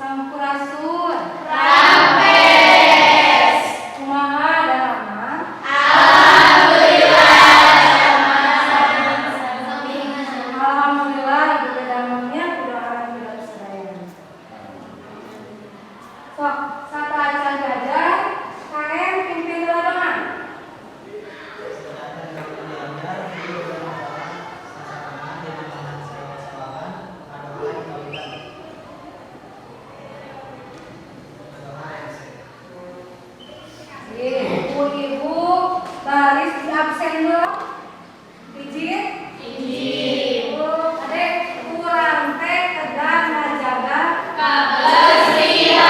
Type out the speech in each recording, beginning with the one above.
Sampurasun. Rampes. Kumaha daramang? Alhamdulillah. Alhamdulillah, ibu teh damangnya kudu alhamdulillah sadayana. Sok, sateuacan diajar, KM pimpin heula doa. Sateuacan diajar, ibu berdoa, sasalaman dipimpinan salaman, ngadoa dikawitan. Ngadoa rengse. Ibu-ibu baris di absen heula. Izin? Izin. Adek, urang teh kedah ngajaga kebersihan.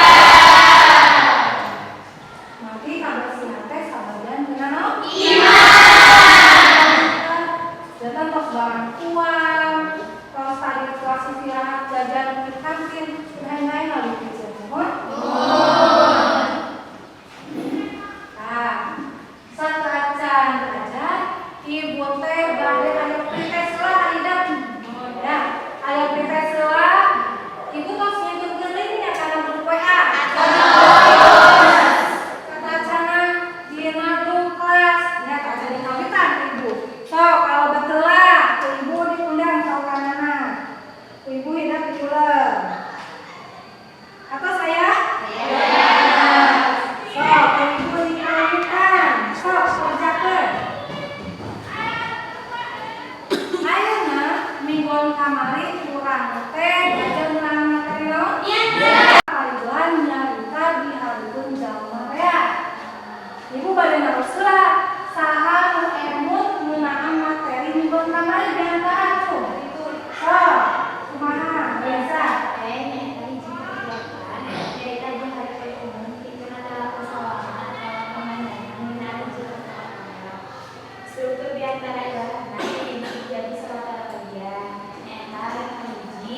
Nanti kabersihan teh sabagian tina naon? Iman. Janten tos barang tuang, tos tadi kelas istirahat jajan di kantin, lain-lain lalu dipijat, mohon. Nah, sateuacan aja, ibu teh bade aya pretest lah idep. Ya, aya pretest heula. Ibu tos ngirimkeun linknya kana grup WA. Sateuacanna dina grup kelas, ya tak jadi kawitan ibu. Sok kalau betul lah, ku ibu diundang saukanana. Ku ibu hidap diuleum. Atau saya? Sok, ku ibu dikawitan. Sok, kerjakeun. Ayeuna mingguan kamari urang teh diajar ngeunaan materi naon? Kalian nyarita di hareupeun jalma rea. Ibu bade naros heula, saha nu emut ngeunaan materi mingguan kamari diantaraan tuh? Sok, kumaha biasa? Nyaeta hiji kegiatan nyaeta di hareupeun umum pikeun adalah pasalaman atawa pemandangan dina hiji pertemuan. Struktur biantara ibadahna dibagi jadi sawatara bagian, nyaeta anu kahiji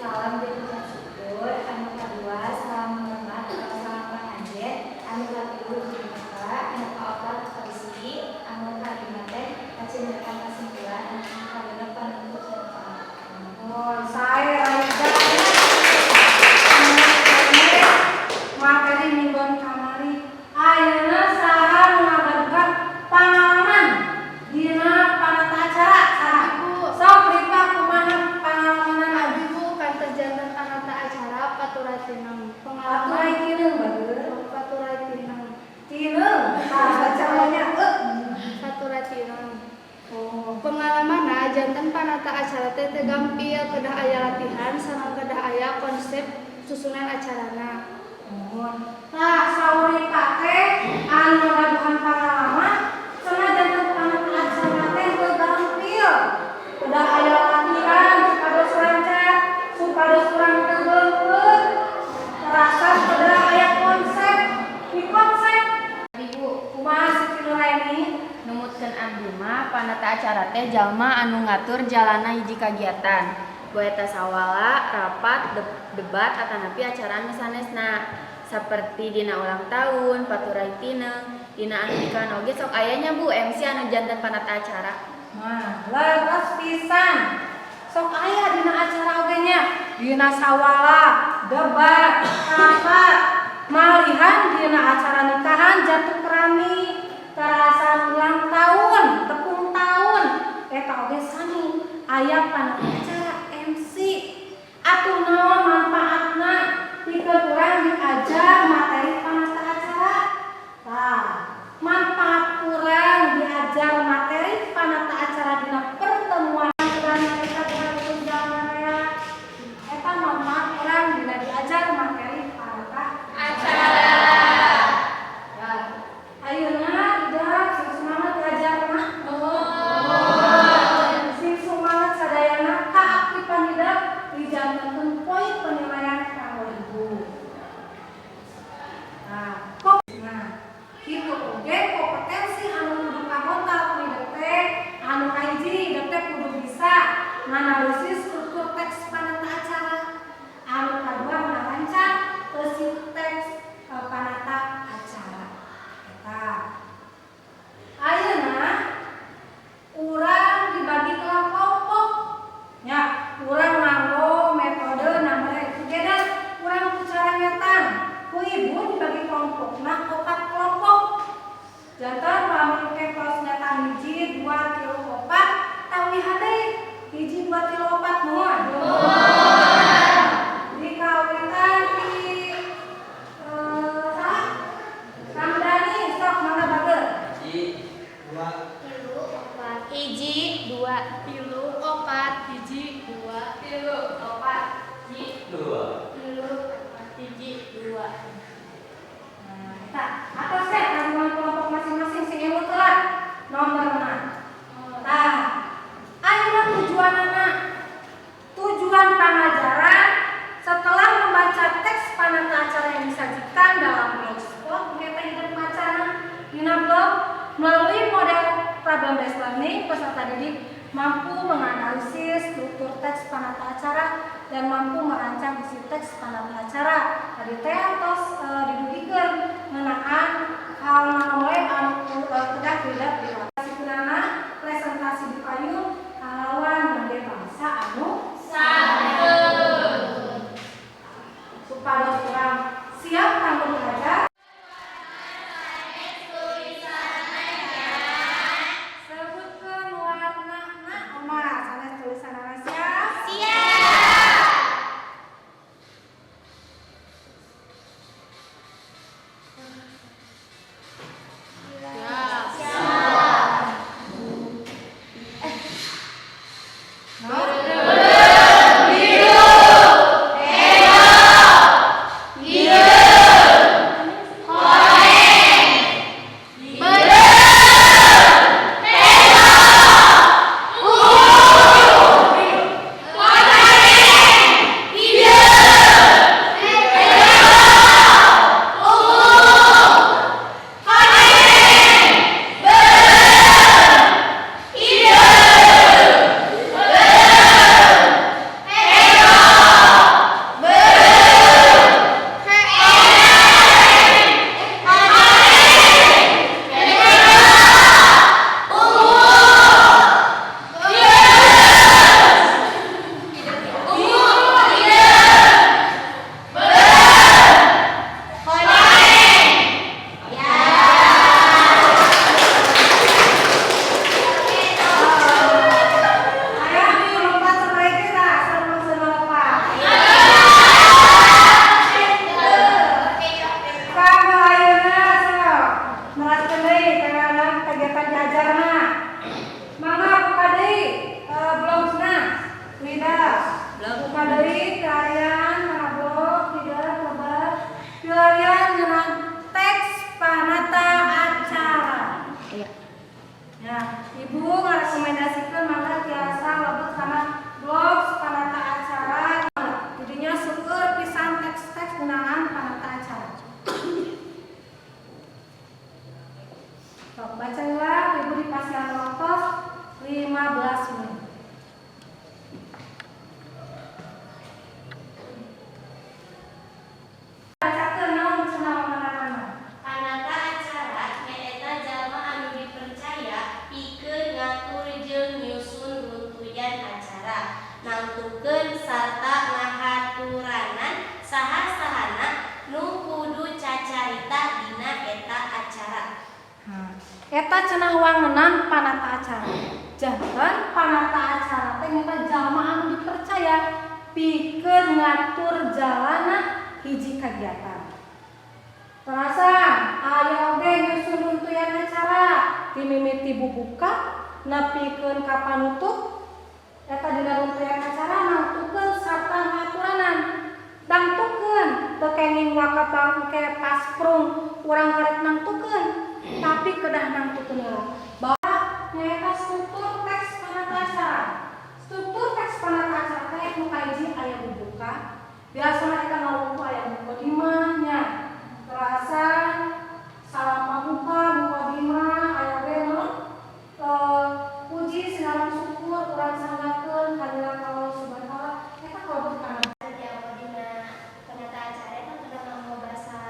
salam jeung ucap syukur, anu kadua salam hormat atau salam pangajen, anu katilu muka, anu kaopat kondisi, anu kalima teh kacindekan kasimpulan, anu kagenep panutup sareng pamekasan. Oh, saya Raida. Materi mingguan kamari. Ayeuna saha nu ngagaduhan pangalaman dina panata acara? Saha? Ibu. Sok Ripa, kumaha pangalamanana? Abdi, Bu, kantos janten panata acara paturai tineng. Pengalaman Paturai tineung, bager. Paturai tineng. Tineung. Tah, bacanya e. Paturai tineng. Oh. Pengalamanna janten panata acara teh teu gampil, kedah aya latihan sareng kedah aya konsep susunan acarana. Mohon. Tah, saur Ripa teh anu ngagaduhan pangalaman cenah janten panata acara teh teu gampil. Kedah aya latihan supados lancar, supados urang teu beungeut. Terasa kedah aya konsep, di konsep. Ibu. Kumaha, Siti Nuraini? Numutkeun abdi mah panata acara teh jalma anu ngatur jalana hiji kagiatan. Boeta sawala, rapat, debat atanapi acara anu sanesna. Saperti dina ulang tahun, paturai tineung, dina anu nikahan oge sok aya nya, Bu, MC anu janten panata acara. Nah, leres pisan. Sok aya dina acara oge nya, dina sawala, debat, rapat, malihan dina acara nikahan, jatuh kerami, terasa ulang tahun, tepung tahun, eta oge sami aya panata acara MC. Atuh naon manfaatna pikeun urang diajar materi panata acara? Tah, manfaat urang diajar materi panata acara dina pertemuan urang nyaeta di hareupeun jalma rea. Eta manfaat urang dina diajar materi panata acara. Ya. Ayeuna ida sing semangat diajarna. Sing semangat sadayana, kaaktifan hidep dijantenkeun poin penilaian. learning, peserta didik mampu menganalisis struktur teks panata acara dan mampu merancang isi teks panata acara. Tadi teh tos didugikeun ngeunaan hal naon wae anu kedah tidak dilakukan. Presentasi di payun kalawan ngangge bahasa anu supados urang siap kanggo belajar. Sebutkeun warnana, Omar, sanes tulisanana. Siap? Siap. Siap. No? Biru, hideung, oranye, beureum, ungu, koneng, hideung, ungu, koneng, beureum, hideung, beureum, beureum, Ayo lompat sampai kita, senang-senang lompat. Kanggo ayeuna sok neraskeun deui kana kegiatan diajarna. Mangga buka deui blogsna. Lida. Buka deui kalian kana blog tidak lebar. Kalian ngeunaan teks panata acara. Iya. Ya, Ibu ngarekomendasikeun mangga tiasa lebet kana blog panata acara. Jadinya seueur pisan teks-teks ngeunaan panata acara. Sok baca heula, Ibu dipasihan waktu 15 menit. Bacakeun naon cenah wangenanana. Panata acara nyaeta jalma anu dipercaya pikeun ngatur jeung nyusun runtuyan acara, nangtukeun sarta ngahaturanan saha-sahana nu kudu cacarita dina eta acara. Nah, eta cenah wangenan panata acara. Janten panata acara teh nyaeta jalma anu dipercaya pikeun ngatur jalana hiji kagiatan. Terasa aya oge nyusun runtuyan acara timimiti bubuka nepikeun ka panutup, eta dina runtuyan acara nangtukeun sarta ngaturanan. Nangtukeun teu kenging waka bangke pasprung urang karek nangtukeun, tapi kedah nangtukeun heula. Bahwa nyaeta struktur teks panata acara. Struktur teks panata acara teh nu kahiji aya bubuka. Biasana eta ngawuku aya mukadimah nya. Terasa salam pabuka, mukadimah, aya oge naon? Puji sinareng syukur urang sanggakeun kadirat Allah Subhanahu wa taala. Eta kalebet kana Setiap dina penata acara eta kedah nganggo bahasa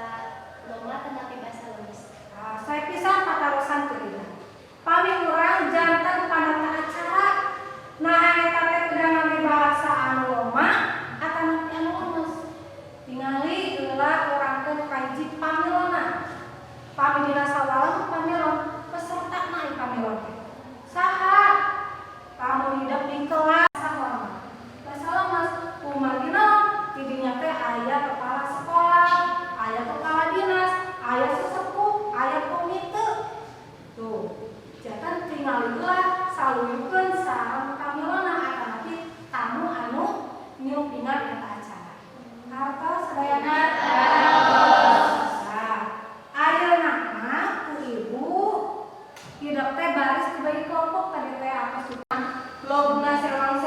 lomah tetapi bahasa lemes. Nah, saya pisan patarosan teu lila. Pami urang janten panata acara, nah eta teh kedah ngangge bahasa anu lemah atanapi anu lemes. Tingali heula urang teh nu kahiji pamilonna. Pami dina sawala mah pamilon, pesertana ieu pamilon teh. Saha? Tamu hidep di kelas saha? Bahasa lemes kumargi naon? Tidinya teh aya kepala sekolah, aya kepala dinas, aya sesepuh, aya komite. Tuh, janten tingali heula saluyukeun sareng pamilonna atanapi tamu anu nyumpingan eta acara. Hartos sadayana? Nah, ayeuna mah ku Ibu hidep teh baris dibagi kelompok, tadi teh apa sih? Blogna sewang.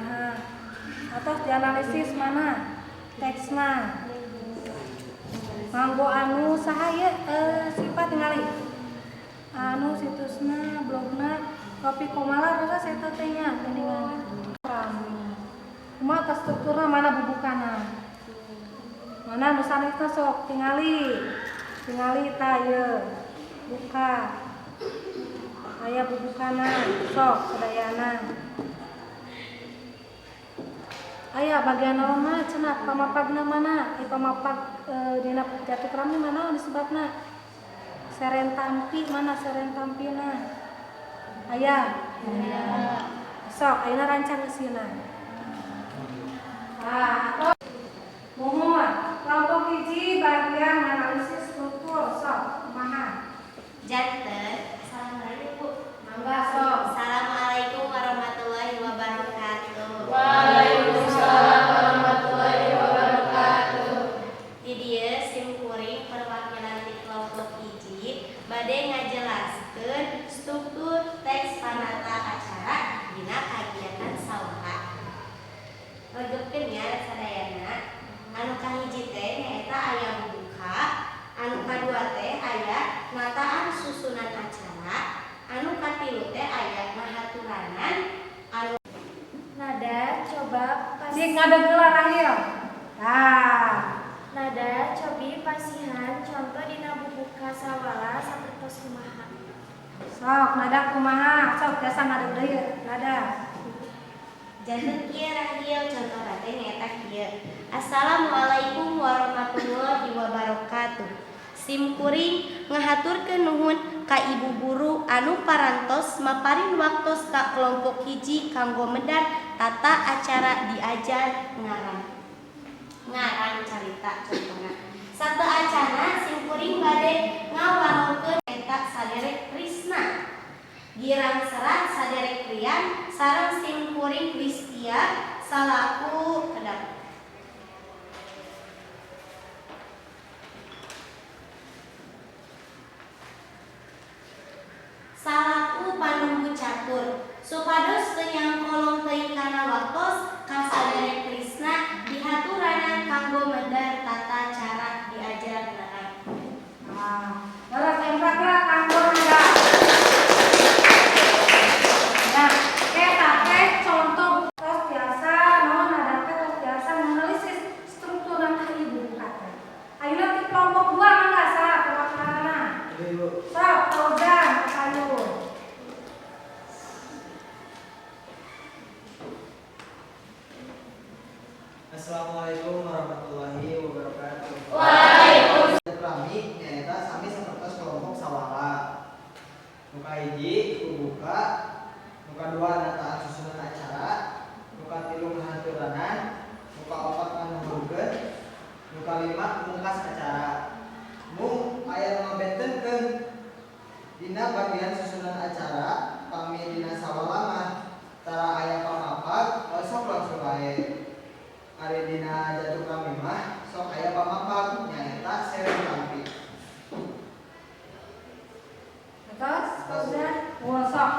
Kumaha? Atau dianalisis mana teksna? Nganggo anu saha ieu, sifat tingali. Anu situsna, blogna Kopi Komala rasa eta teh nya geuningan. Rame. Kumaha tah strukturna, mana bubukana? Mana nu sanesna, sok tingali. Tingali tah ieu. Buka. Aya bubukana, sok sadayana. Aya bagian naon mah cenah pamapagna mana? Pamapag dina Jatukrami mana disebutna? Seren tampi, mana seren tampina? Aya. Aya. Sok ayeuna rancang eusina. Ah, atau muhun kelompok hiji bagian analisis struktur, sok kumaha? Janten, assalamualaikum, Bu. Mangga, sok. Assalamualaikum warahmatullahi wabarakatuh. Waalaikumsalam warahmatullahi wabarakatuh. Di dieu simkuring perwakilan di kelompok hiji bade ngajelaskeun struktur teks panata acara dina kagiatan sawala. Regepkeun ya sadayana. Anu kahiji teh nyaeta aya bubuka, anu kadua teh aya nataan susunan acara, anu katilu teh aya ngahaturanan, anu Nada coba pas Cik ngadeg heula, Rahil. Tah. Nada, cobi pasihan contoh dina bubuka sawala sapertos kumaha. Sok nada kumaha? Sok tiasa ngadeg deui nada. Janten kieu, Rahil, contohna teh nyaeta kieu. Assalamualaikum warahmatullahi wabarakatuh. Simkuring ngahaturkeun nuhun ka ibu guru anu parantos maparin waktos ka kelompok hiji kanggo medar tata acara diajar ngarang. Ngarang carita contohna. Sateuacanna simkuring bade ngawangunkeun eta saderek Krisna. Girang Serat, saderek Rian, sareng simkuring Wistia salaku kedap. Salaku panunggu catur supados teu nyangkolong teuing kana waktos, ka saderek Krisna dihaturanan kanggo medar tata cara diajar ngarang. Nah, leres, empat lah kanggo nada. Nah, eta teh contoh tos biasa naon nada teh tos biasa menganalisis struktur tah ieu bubuka teh. Ayeuna ti kelompok dua mangga, saha perwakilanna? Ibu. Sok, Fauzan, kapayun. Assalamualaikum warahmatullahi wabarakatuh. Waalaikumsalam. Rami nyaeta sami sapertos kelompok sawala. Nu kahiji bubuka, nu kadua nataan susunan acara, nu katilu ngahaturanan, nu kaopat nganuhunkeun, nu kalima mungkas acara. Mung aya nu ngabentenkeun dina bagian susunan acara, pami dina sawala mah tara aya pamapag, sok langsung wae. Ari dina Jatukrami mah sok aya pamapag, nyaeta seren tampi. Terus, Fauzan, wah sok.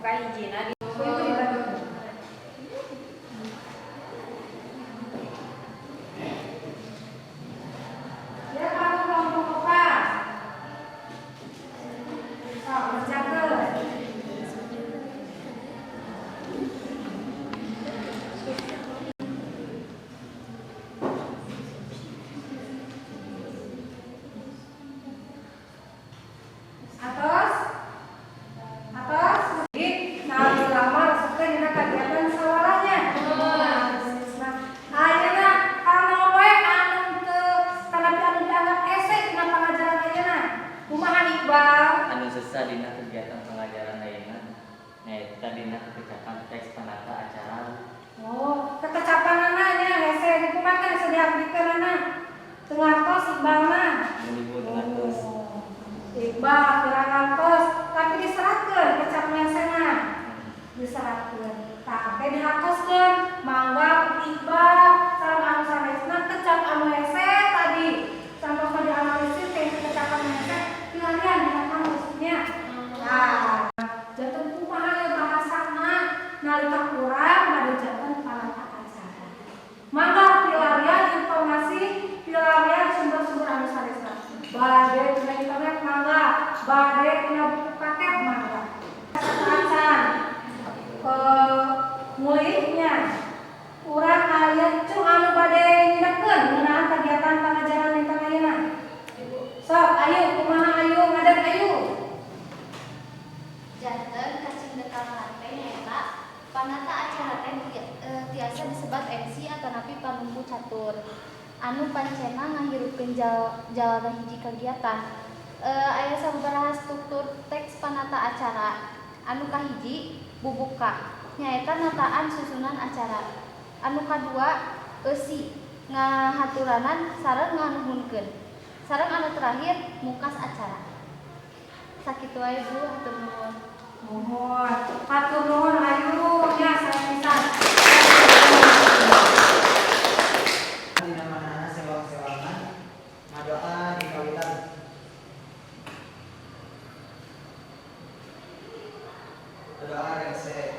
Nu kahijina di Ku Ibu dibantu. Ya, kamu kelompok 4. Sok, kerjakeun. Atos? Atos? Jadi, nah, lama resepkeun dina kegiatan sawalanya. Nah, ayeuna anu we anu teu tanapi anu dianggap hese dina pangajaran ayeuna. Kumaha, Iqbal? Anu sesah dina kegiatan pengajaran ayeuna nyaeta dina kekecapan teks panata acara. Oh, kekecapanana nya hese, kumaha kan hese diabdikeunana? Teu ngartos Iqbal mah. Mun Ibu teu ngartos. Oh, Iqbal kurang ngartos, tapi diseratkeun kecap hesena. Diseratkeun. Tah, engke dihartoskeun, mangga ku Iqbal sareng anu sanesna kecap anu hese tadi. Sampai dianalisis teh kecapan hese pilarian dina kamusnya. Nah, janten kumaha ya bahasana nalika kurang bade janten panata acara. Mangga pilarian informasi, pilarian sumber-sumber anu sanesna. Bade tina internet mangga, bade tina buku paket mangga. Acan mulihnya urang aya cung anu bade nyindekkeun ngeunaan kegiatan pangajaran dinten ayeuna. Sok, ayo kumaha, ayo ngadeg, ayo. Janten kacindekan teh nyaeta panata acara teh tiasa disebat MC atanapi panumbu catur anu pancena ngahirupkeun jalana hiji kagiatan. Aya sababaraha struktur teks panata acara. Anu kahiji, bubuka, nyaeta nataan susunan acara. Anu kadua, eusi, ngahaturanan sareng nganuhunkeun, sareng anu terakhir, mungkas acara. Sakitu wae, Bu, hatur nuhun. Nuhun. Hatur nuhun, ayu nya, sae pisan. Dina manana sewang-sewangan ngadoa di kawitan. Doa rese.